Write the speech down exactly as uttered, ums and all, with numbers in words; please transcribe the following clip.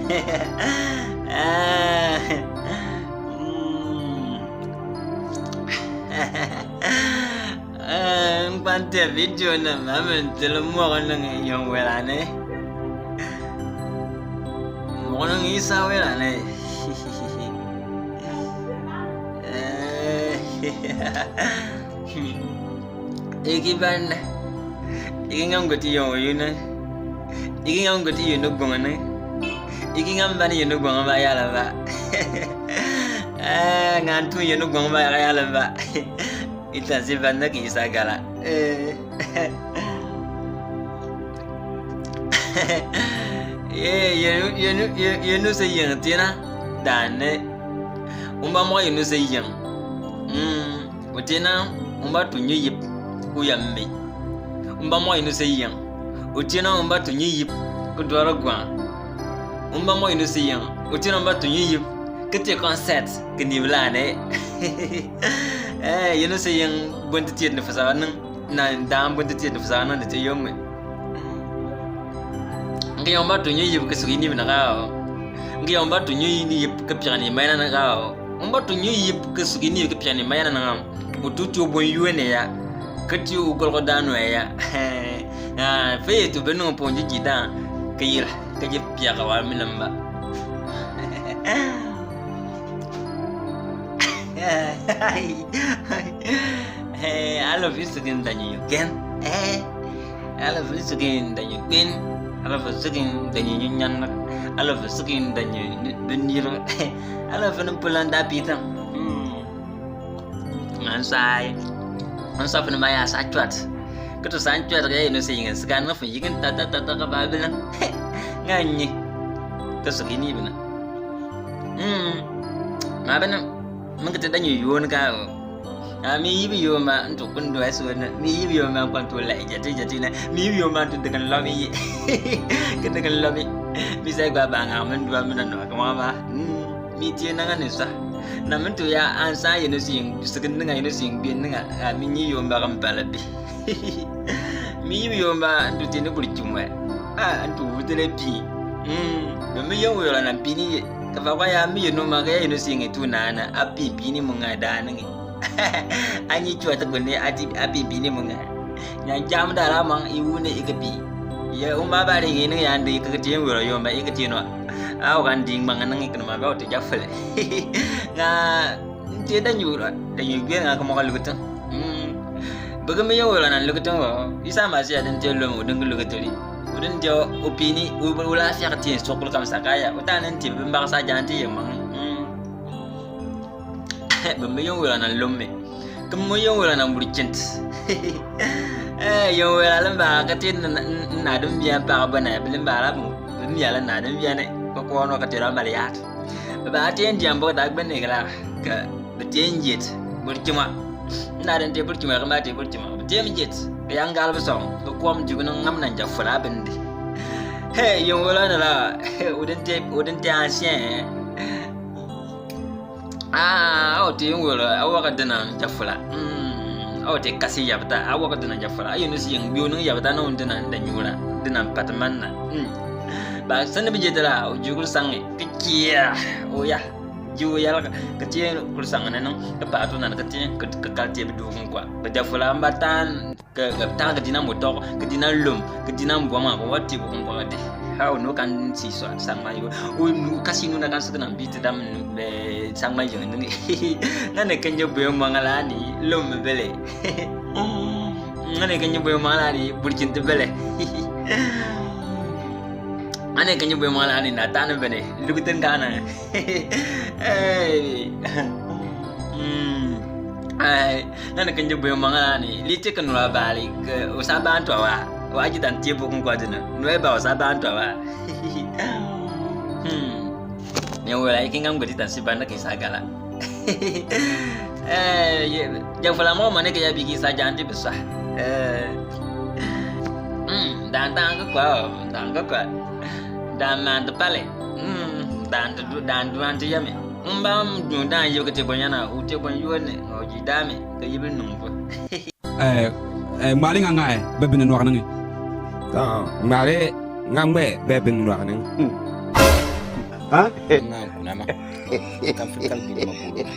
Eh, mm. Eh, n kpante video na ma men tele mo ko nang yong wela ne. Mo ko nang isa wela ne. Eh. Igi ban. Igi ngam gati yong yuna. Igi ngam gati yuna gwangana. Igi ngam ban yuna gwang ba yala ba. Eh, ngan tu yuna gwang ba yala ba. Ita si ban na ki isa gala. Eh. Eh, yenu, yenu, yenu, yenu se yeng tina. Dane. Umba mo yenu se yeng. Mm. Otiena, umba tunyu yip, u yambe. Umba mo inu se yang. Otiena, umba tunyu yip, ku dwara gwa. Umba mo inu se yang. Otiena, umba tunyu yip, kete concert, kini blane. Eh, inu se yang, bunti tiet ni fasa nang, na dam bunti tiet ni fasa nang, de te yong me. Ngi yong ba tunyu yip ke sugi ni bina ka. Ngi yong ba tunyu ni yip ke piani mai na ka. Umba tunyu yip ke sugi ni ke piani mai na ngam. Utu tu bon yuene ya. Ke tu u gol ko danu ya. Ah, fe tu benu pon ji ji da. Ke yir, ke ji pia ka wa mi namba. Eh, I love you, Sugin Danyu Yugen. Eh, I love you, Sugin Danyu Yugen. I love you, Sugin Danyu Nyan. I love you, Sugin Danyu Benir. I love you, Pulan Dapita. Hmm. Ngan sai. Ngan sa pun maya sa chuat. Ketu sa chuat ke inu sing segan ngaf yikin tata tata ke Babylon. Nganyi. Ke Sugin ni bina. Hmm. Ma bina. Mengete Danyu Yuon ka. A mi yibi yo ma ntu kundu asu na. Mi yibi yo ma kwantu la jati jati na. Mi yibi yo ma ntu dengan lomi. Ke dengan lomi. Mi sai gwa ba nga mendu a mena no kama ba. Hmm. Mi tie na ngane sa. Na mentu ya ansa yenu sing. Segen nga yenu sing. Bien nga. A mi nyi yo ma kam pala bi. Mi yibi yo ma ntu tie ne buri chumwe. A ntu wutele bi. Hmm. Be mi yo wela na bi ni. Ka ba kwa ya mi yenu ma ka yenu sing tu na na. A bi bi ni munga da ni. Anyi chua ta gunde ati a bi bi ni munga. Nya jam da la mang i wune i ka bi. Ye umba ba ri ni ya ndi ka ti wura yo ma i ka ti no. A o kan ding mang nang i ka ma ba o ti ja fele. Nga nte Danyu ra, Danyu gwe nga ka mo ka lukutu. Hmm. Bege mi yo wura nan lukutu wo. Isa ma si a den te lo mo den lukutu ri. Uden te o pini u la sia ka ti so kul kam sa ka ya. Utan nte be mba sa jan ti ye mang. Hmm. Bembe yong wela na lomme. Kemo yong wela na burchint. Eh, yong wela lamba kati na dum bian pa bana bilimba la mu. Bembe yala na dum bian ne. Ko ko no kati ramba liat. Ba ti en diambo da gbene gala. Ka betienjet. Burchima. Na den te burchima kama te burchima. Betienjet. Ka yangal besong. Ko ko am jugun ngam nan ja fula bende. Hey, yong wela na la. Uden te, uden te ancien. Ah, a o te yong wela, a waka dina jafula. Hmm, a o te kasi yabta, a waka dina jafula. A yenu si yeng biu nung yabta na un dina da nyula, dina patman na. Hmm. Ba sene bi jete la, o jugul sange, kikia, o ya, ju ya la, kitia kul sange na nung, ke patu na kitia, ke, ke kalti bi du kung kwa. Ke jafula mbatan. Ke, ke tang ke dina motok, ke dina lum, ke dina buama ko wati ko ko de. How no kan si so sang ma yo. O nu kasi nu na kan so na bi te dam be sang ma yo ni. Ngane kenje be mangala ni lum bele. Ngane kenje be mangala ni burkin te bele. Ngane kenje be mangala ni na tan bene. Lukuten kana. Hey. Hmm. Ai, nana kenje boyo mangala ni. Lite ke nula bali ke usabantu awa. Wa aji dan tie bukun kwa dina. Nue ba usabantu awa. Hmm. Ni wala ikinga ngodi dan si banda ke sagala. Eh, ye. Jafula mo mane ke ya bigi sa janti besa. Eh. Hmm, dan dan ke kwa, dan ke kwa. Dan man te pale. Hmm, dan te du, dan du an te yame. Mba m du dan yo ke te bonya na, u te bon yo ne, o ji dame, ke yibi nung bo. Eh, eh, mali nga ngai, be bin nwak nangi. Ah, mali nga mbe, be bin nwak nangi. Hmm. Ha? Nang kunama. Kam fil kal bul ma bul.